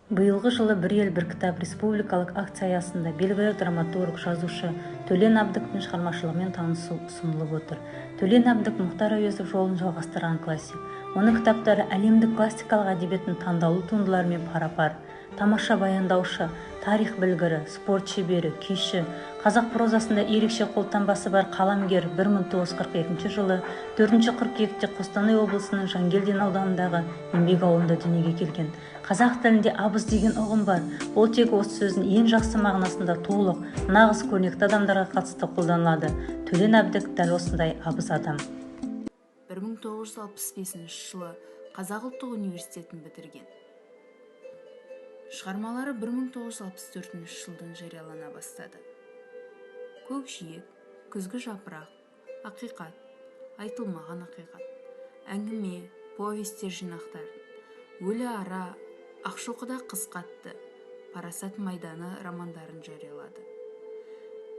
Биылғы жылы «Бір ел – бір кітап» республикалық акция аясында белгілі драматург, жазушы Төлен Әбдіктің шығармашылығымен танысу ұсынылып отыр. Төлен Әбдік – Мұхтар Әуезов жолын жалғастырған классик. Оның кітаптары әлемдік классикалық әдебиеттің таңдаулы туындыларымен пара-пар. Тамаша баяндаушы, тарих білгірі, спорт шебері, күйші, қазақ прозасында ерекше қолтаңбасы бар қаламгер 1942 жылы 4 қыркүйекте Қостанай облысының Жангелдин ауданындағы Еңбек ауылында дүниеге келген. Қазақ тілінде абыз деген ұғым бар. Ол тек осы сөздің ең жақсы мағынасында толық, нағыз көрнекті адамдарға қатысты қолданылады. Төлен Әбдік дәл осындай абыз адам. 1965 жылы Қазақ ұлттық университетін бітірген. Шығармалары 1964 жылдан жариялана бастады. «Көкжиек», «Күзгі жапырақ», «Ақиқат», «Айтылмаған ақиқат», әңгіме, повестер жинақтарын, «Өлі ара», «Ақшоқыда қыс қатты», «Парасат майданы» романдарын жариялады.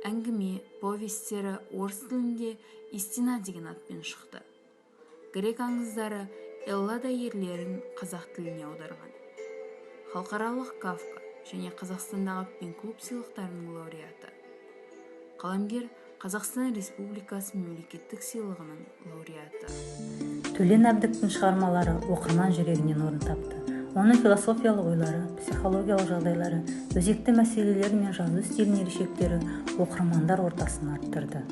Әңгіме, повестері орыс тілінде «Истина» деген атпен шықты. Грек аңыздары, Эллада ерлерін қазақ тіліне аударған. Халықаралық Кафка және Қазақстандағы ПЕН-клуб сыйлықтарының лауреаты. Қаламгер Қазақстан Республикасы мемлекеттік сыйлығының лауреаты. Төлен Әбдіктің шығармалары оқырман жүрегінен орын тапты. Оның философиялық ойлары, психологиялық жағдайлары, өзекті мәселелері мен жазу стилінің ерекшеліктері оқырмандар ортасын арттырды.